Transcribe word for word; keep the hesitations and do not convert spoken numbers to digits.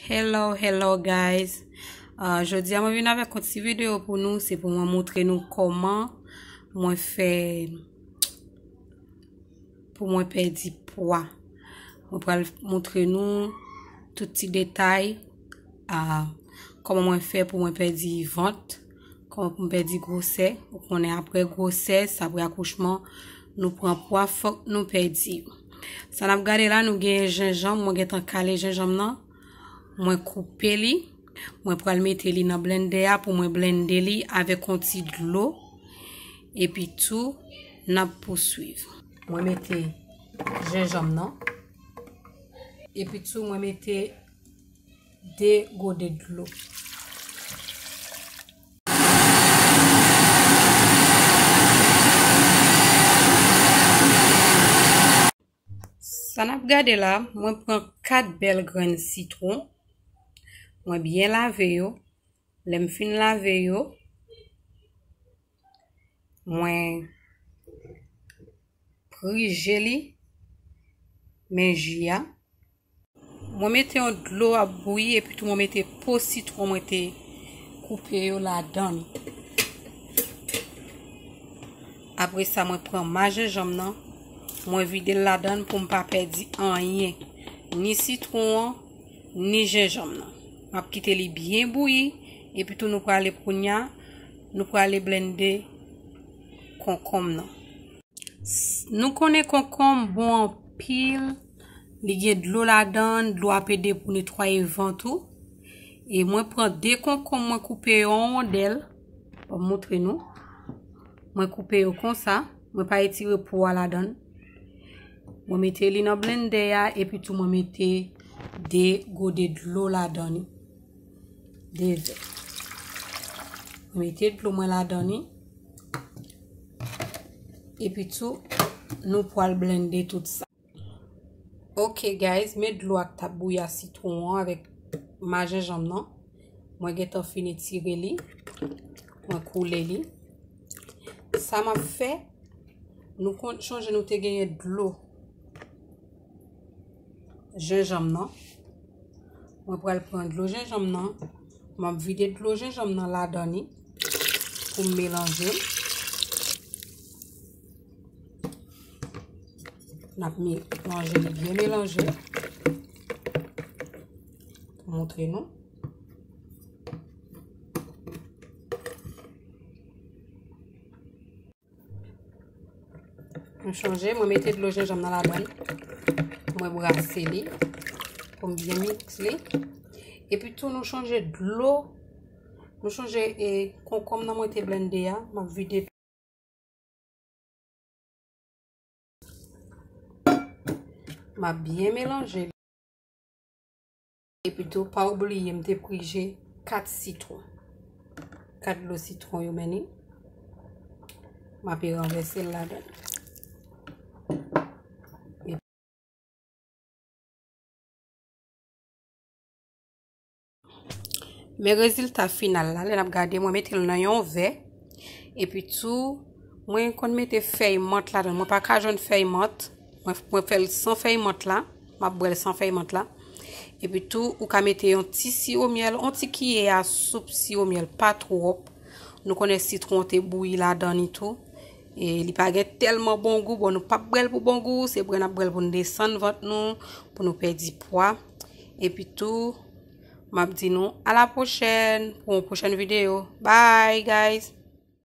Hello, hello guys. Uh, jodi a mwen vin avèk yon ti videyo pou nou. Se pou mwen montre nou kòman mwen fè pou mwen pèdi pwa. Mwen pral montre nou tout ti detay, ah, kòman mwen fè pou mwen pèdi vant, kòman pou mwen pèdi gwosè. Ou konnen apre gwosès, apre akouchman, nou pran pwa, fòk nou pèdi. Sa n ap gade la, nou gen jenjanm, mwen gentan kale jenjanm nan, mwen koupe li, mwen pral mete li nan blendè a pou mwen blende li avèk yon ti dlo. Epi tou, n ap pouswiv. Mwen mete jenjanm nan. Epi tou, mwen mete de gode dlo. Sa n ap gade la, mwen pran kat bèl grenn sitwon. Mwen byen lave yo. Lè m fin lave yo, mwen prije li, men ji a. Mwen mete yon dlo ap bouyi, epi tou mwen mete po sitwon mwen te koupe yo ladan l. Apre sa, mwen pran ma jenjanm nan, mwen vide l ladan l pou m pa pèdi anyen, ni sitwon an, ni jenjanm nan. M ap kite li byen bouyi, epi tou nou prale kounye a, nou prale blende konkonm nan. S-, nou konnen konkonm bon anpil, li gen dlo ladan l, dlo ap ede pou netwaye vant ou. E mwen pran de konkonm, mwen koupe yo an wondèl, ban m montre nou. Mwen koupe yo konsa, mwen pa etire po a ladan l. Mwen mete li nan blendè a, epi tou mwen mete de gode dlo ladan li. De vè. Mwen mete dlo mwen ladan li. Epi tou, nou pral blende tout sa. Ok, guys, men dlo ak t ap bouyi a sitwon an avèk ma jenjanm nan. Mwen gentan fin etire li. Mwen koule li. Sa m ap fè, nou konn chonje nou te genyen dlo jenjanm nan. Mwen pral pran dlo jenjanm nan. M ap vide dlo jenjanm nan ladan li pou m melanje l. N ap melanje li byen melanje. Pou montre nou. Nou chonje, mwen mete dlo jenjanm nan ladan l. Mwen brase li pou m byen miks li. Epi tou, nou chonje dlo, nou chonje, e, konkonm nan mwen te blende a, m ap vide. M ap byen melanje li. Epi tou, pa bliye, m te prije kat sitwon. Kat dlo sitwon yo, men ni. M ape ranvèse l ladan l. Men rezilta final la, lè n ap gade, mwen mete l nan yon vè. Epi tou, mwen konn mete fèy mant ladan. Mwen pa ka jwenn fèy mant. Mwen, mwen fè l san fèy mant la. M ap bwè l san fèy mant la. Epi tou, ou ka mete yon ti siwo myèl, yon ti kiyè a soup siwo myèl, pa twòp. Nou konnen sitwon te bouyi ladan li tou. E li pa gen tèlman bon gou. Bon, nou p ap bwè l pou bon gou. Se bwè n ap bwè l pou n desann vant nou, pou nou pèdi pwa. Epi tou, m ap di nou a la pwochèn pou yon pwochèn videyo. Bye, guys!